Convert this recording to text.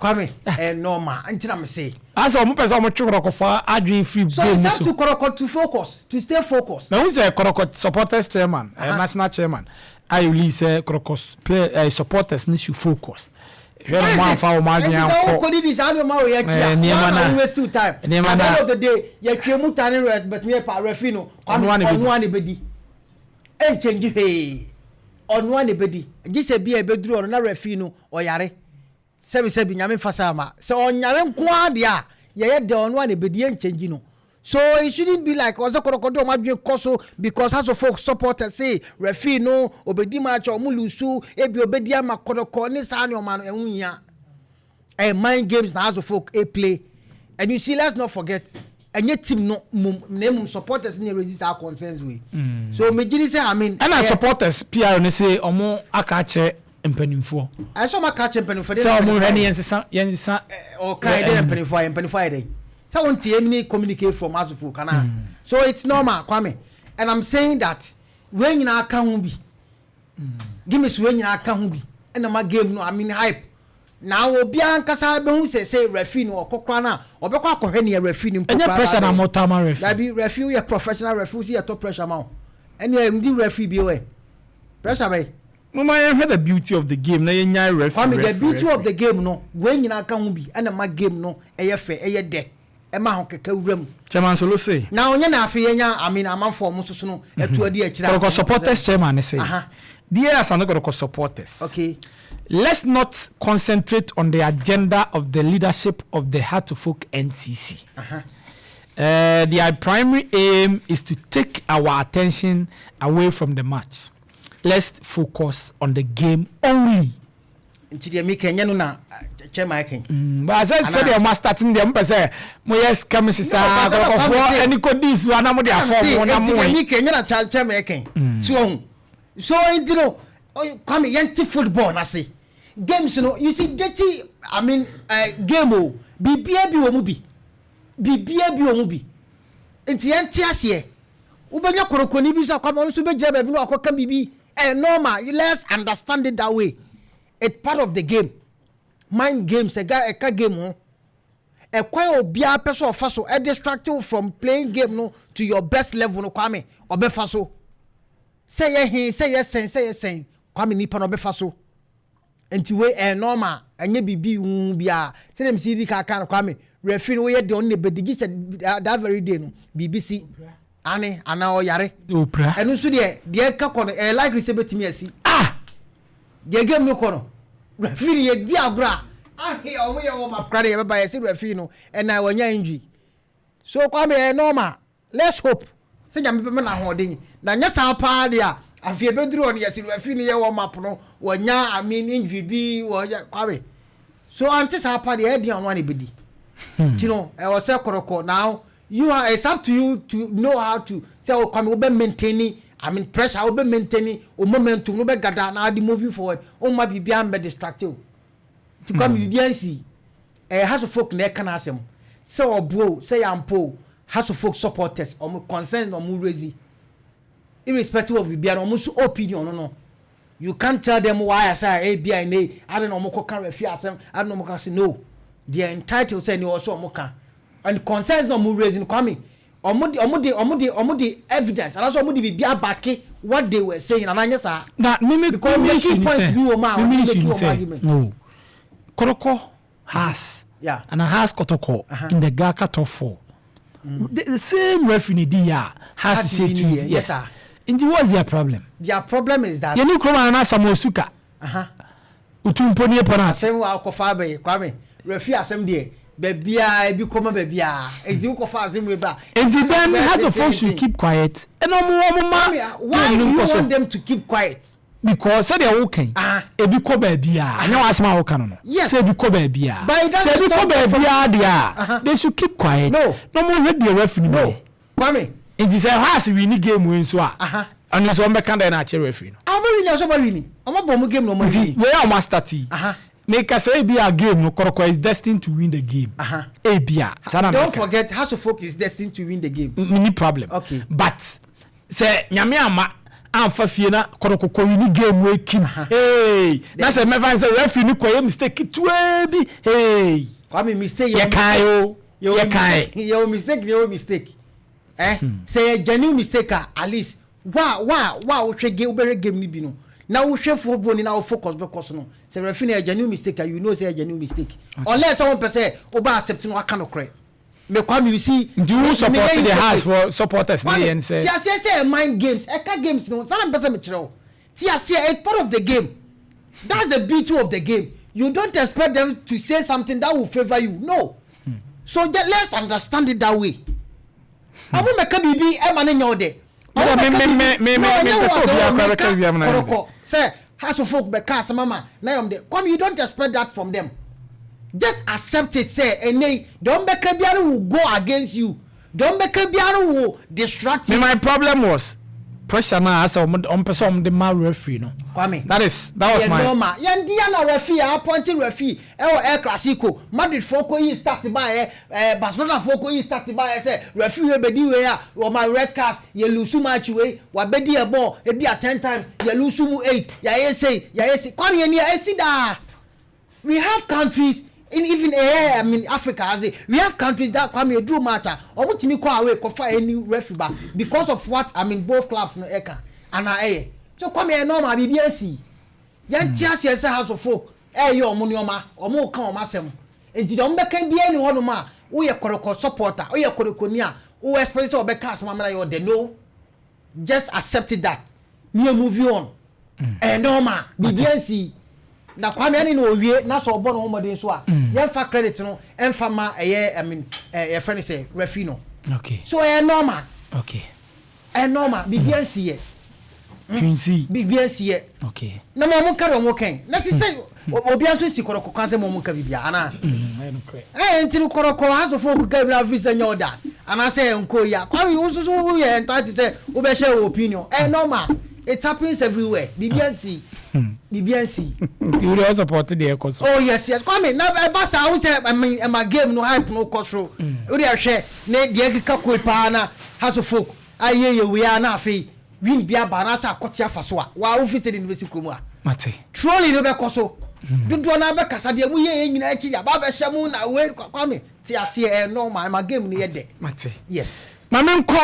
Kwame, ɛyɛ normal nti na me se. Asɛ ɔmo pɛ sɛ ɔmo twe Kɔtɔkɔfoɔ adwene firi So game it's no up so. to Kɔtɔkɔ to focus, to stay focused. Na n sɛ Kɔtɔkɔ supporters chairman, national chairman ayɛ release sɛ Kɔtɔkɔ play supporters ne should focus. Hwɛ na ɔmo anfa ɔmo adwene Nti sɛ ankɔ. wokɔdi di saa nneɛma wɔ yɛ akyi a, Nneɛma wɔn na- na waste your time. Nneɛma At the na- end of the day, yɛtwe mu ta ne rɛ bɛtumi yɛ pa referee no. Kwame, Ɔno ara na ebedi. ɔno ara na ebedi. Ɛnkyɛngye hwee. Ɔno ara na ebedi. Gye sɛ bi a ebeduru ɔno na referee no ɔyare. Sɛbi sɛbi, Nyame nfa sa ama. Sɛ ɔnyare nko ara deɛ a, yɛyɛ deɛ ɔno ara na ebedi, yɛnkyɛngye no. So it shouldn't be like ɔsɛ Kɔtɔkɔ de ɔmo adwene kɔ so because Hearts of Oak supporters say referee no obedi match a ɔmo lose, ebi obedi ama Kɔtɔkɔ ne saa nneɛma no ɛho hia. Ɛyɛ mind games na Hearts of Oak e play. And you see, let's not forget, ɛnyɛ team no mum na emum supporters ne raise our concerns wey. So megye sɛ, I mean, Ɛna supporters PR ne se ɔmo aka akyerɛ mpanimfoɔ. Ɛsɛ ɔmo aka akyerɛ mpanimfoɔ. Sɛ ɔmo hwɛ ne yɛnsesa yɛnsesa. Ɔka yɛ de mpanimfoɔ ayɛ dɛ sɛ wɔn tie mi ni communicate from Hearts of Oak kana. So it's normal, Kwame, and I'm saying that wei nyinaa ka ho bi, gimmicks wei nyinaa ka ho bi ɛna ma game no, I mean, hype na obiara nkasa bɛhu sɛ referee no ɔkɔ kora no a, ɔbɛkɔ akɔhwɛ nea referee no mpo Ɛnyɛ koraa pressure na bɛyɛ. mo ta ma referee. Dabi, referee yɛ professional referee si yɛtɔ pressure ma wo ɛne ɛndi referee bi wɛ pressure bɛyɛ. Mo ma yɛn hwɛ the beauty of the game na yɛn nya referee. Kwame, the referee, beauty referee. of the game no, wei nyinaa ka ho bi ɛna ma game no ɛyɛ fɛ, ɛyɛ dɛ, ɛma ho kɛkɛ wura mu. Chairman Solo say. Na ɔnyɛ na afei yɛnya, I mean, amanfoɔ ɔmo soso no ɛtu adi akyire. Kɔtɔkɔ supporters chairman ne say. Dear Asante Kɔtɔkɔ supporters, let's not concentrate on the agenda of the leadership of the Hearts of Oak NCC. Their primary aim is to take our attention away from the match. Let's focus on the game only. Nti deɛ mi kɛ nyɛ no na chairman kɛn. But sɛ sɛdeɛ mo starting deɛ, mo pɛ sɛ mo yɛ skirmish saa. No, but Kɔtɔkɔfoɔ ɛni ko di su ana mo de afɔ mo na nti mo deɛ yi. mi kɛ nyɛ na chairman kɛn si wɔn so nti no Kwame, yɛn ti football n'ase games no, you see, dirty, I mean, game o, bibia bi wɔ mu bi, bibia bi wɔ mu bi, nti yɛn ti aseɛ. Wobɛnya korokoni bi so akwama, ɔno nso bɛgyina baabi na wakɔka biribi. Ɛyɛ normal, let's understand it that way. It's part of the game, mind games ɛga ɛka game ho. Ɛkwan a obiara pɛ so ɔfa so ɛdistract you from playing game no to your best level no, Kwame, ɔbɛfa so sɛ yɛ hin, sɛ yɛ sɛn, sɛ yɛ sɛn, Kwame, nipa no ɔbɛfa so. Nti wei ɛyɛ normal, ɛnyɛ biribi huhu biara. Sɛdeɛ msi di kaka no, Kwame, referee no woyɛ deɛ ɔno na ebedi gyi sɛ that very day no biribi si ane anaa ɔyare. Opra. Ɛno nso deɛ ɛka kɔ no, ɛyɛ likely sɛ bɛtumi asi. Ah. Deɛ game no kɔ no, referee no yɛ di agorɔ a ahe ɔmo yɛ wɔn akora de yɛbɛba yɛ sɛ referee no ɛna wɔnya injury. So Kwame, ɛyɛ normal. Let's hope sɛ Nyame bɛma no ahoɔden na nyɛ saa paa deɛ a, afei ebɛduru hɔ no yɛsɛ referee no yɛ wɔn map no wɔnya, I mean, injury bi wɔyɛ. Kwame, so ante saa paa deɛ, ɛyɛ deɛ ɔno ana ebɛdi ti no ɛwɔ sɛ Kɔtɔkɔ now you are, it's up to you to know how to sɛ o Kwame wobɛ maintain, I mean, pressure, wobɛ maintain o momentum no bɛ gada na adi moving forward o ma biribiara mbɛ distract o. Ti Kwame, biribiara nsi ɛyɛ Hearts of Oak na ɛka n'asɛm sɛ ɔbo o, sɛ yampo o, Hearts of Oak supporters ɔmo concern na ɔmo raise irrespective of biribiara, ɔmo nso opinion no, you can't tell them why asa ebi a ne adi na ɔmo kɔ ka referee asɛm adi na ɔmo ka say no, they are entitled sɛ ne ɔsɔ ɔmo ka and concerns na ɔmo raise no. Kwame, ɔmo de evidence anaasɛ ɔmo de biribi aback what they were saying ananyɛ saa. Na mímí Because mímí making issue ni points sɛ bi wɔ mu a mímí ɔmo issue make ni wɔn sɛ argument. no Kɔtɔkɔ has and has Kɔtɔkɔ in the GHALCA top four, the same referee ni di ya has Has say win two here, yes, yes. sir. Nti what's their problem? Their problem is that Yɛn ni kurom anana Samuel Suka otumpo ni penalty. Asɛm wa akɔfa abɛyɛ, Kwame, referee asɛm deɛ, baabiaa ebi kɔma baabiaa eti wokɔfa asɛm wei ba. Nti then Hearts of Oak should keep quiet ɛna ɔmo ma Kwame, why game do no you nkɔ so. want them to keep quiet? Because sɛdeɛ wokan ebi kɔ baabi a anyɛ w'asɛm a woka no. Yes. Sɛ ebi kɔ baabi a But it doesn't sɛ ebi kɔ stop them baabi a deɛ a they should keep quiet No. na ɔmo hwɛ deɛ referee no No. bɛyɛ. Kwame. Nti sɛ Hearts win game wei nso a, ɔno nso ɔmo bɛka dɛ na akyɛ referee no. Ah, ɔmo win ɔsɔ ɔmo win, ɔmo bɔ ɔmo game na ɔmo Nti win. wei a ɔmo astart yi, meka sɛ ebi a game no, Kɔtɔkɔ is destined to win the game. Ebi a saa na Don't meka. forget, Hearts of Oak is destined to win the game. Mini problem. But sɛ Nyame ama Amfa fie na Kɔtɔkɔ kɔ win game wei kim, hey, na sɛ mɛfa sɛ referee no kɔyɛ mistake ketewa bi, hey. Kwame, mistake yɛ kae o, yɛ kae. Yɛ mistake, yɛ mistake, sɛ yɛ genuine mistake a, at least wa wohwɛ game, wobɛhwɛ game ni bi no na wohwɛ football ni na wo focus bɛkɔ so no, sɛ referee no yɛ genuine mistake a, you know sɛ yɛ genuine mistake, unless sɛ wɔn pɛ sɛ woba accept no, waka no korɛ. Me, Kwame, you see. Nti wo support the Hearts for supporters ne yɛn sɛ. Ti aseɛ sɛ mind games ɛka games no sanni mpɛ sɛ mi kyerɛ o. Ti aseɛ, it's part of the game. That's the beauty of the game. You don't expect them to say something that will favour you, no. So just let's understand it that way. Ɔmo mɛka biribi ɛma ne nyɛ o de. Ɔmo mɛka biribi me pɛ sɛ obi akora bɛka biribi ama na nyɛ. Kɔtɔkɔ sɛ Hearts of Oak bɛka asɛm ama na yɛm de, Kwame, you don't expect that from them. Just accept it sɛ ɛnɛ deɛ ɔmo bɛka biara will go against you, deɛ ɔmo bɛka biara will distract you. Me, my problem was pressure na asɛ ɔmo pɛ sɛ ɔmo de ma referee no. Kwame, that was yɛ my. Normal yɛn di yan na referee appointed referee ɛwɔ El Clasico, Madrid fo ko yi start ba yɛ, Barcelona fo ko yi start ba yɛ sɛ referee wei bɛdi wei a wɔma red card, yɛ lose match wei, wabɛdi yɛ ball ebi a 10 times, yɛ lose mu eight, yɛayɛ sei, yɛayɛ sei. Kwame, yɛn ni esi daa. We have countries in even I mean Africa as we have countries that, Kwame, eduru match a, ɔmo tumi kɔ away kɔfa any referee ba because of what, I mean, both clubs no ɛka ana ɛyɛ. So Kwame, ɛyɛ normal, biribi esi. Yɛn ti aseɛ sɛ Hearts of Oak ɛyɛ ɔmo nneɛma, ɔmo ka ɔmo asɛm, nti deɛ ɔmo bɛka biara ni hɔnom a woyɛ Kɔtɔkɔ supporter, woyɛ Kɔtɔkɔni a, wo expect sɛ ɔbɛka asɛm amena yɛ ɔdɛ. No, just accept it that me move on. Ɛyɛ normal, biribi esi. Na Kwame, ɛne na owie na sɛ ɔbɔ ne ho mmɔden so a, yɛmfa credit no ɛmfa ma ɛyɛ, I mean, yɛfrɛ no sɛ referee no. So ɛyɛ normal. Ɛyɛ normal, biribi ansi yɛ. Twinsi. Biribi ansi yɛ. Na ma ɔmo ka de ɔmo kɛn na ti sɛ obi nso si Kɔtɔkɔ kan sɛ ma ɔmo ka biribi ana. Ɛyɛ nokorɛ. Ɛyɛ nti no Kɔtɔkɔ asofo ka bi na afi sɛ nyɛ ɔda anaasɛ nko yi a, Kwame, wo nso so woyɛ entitled sɛ wobɛhyɛ wo opinion. Ɛyɛ normal, it happens everywhere, biribi ansi, biribi ansi. Nti wo de ɔ support deɛ ɛkɔ so. Oh yes, Kwame, na ɛba saa wo sɛ ɛma game no hype no kɔ soro. O de ɛhwɛ ne deɛ keka koe paa na Hearts of Oak ayɛ yɛ wei a, na afei win bi aba anaasɛ akɔte afa so a, waa wofi sɛ de no bɛsi kurom a, Mate. trolling no bɛkɔ so dodoɔ no abɛkasa deɛ mu yɛ yɛ nyinaa akyi aba abɛhyɛ mu na wei. Kwame, te aseɛ, ɛyɛ normal, ɛma game no yɛ dɛ. Mate. Yes. Maame, nkɔ.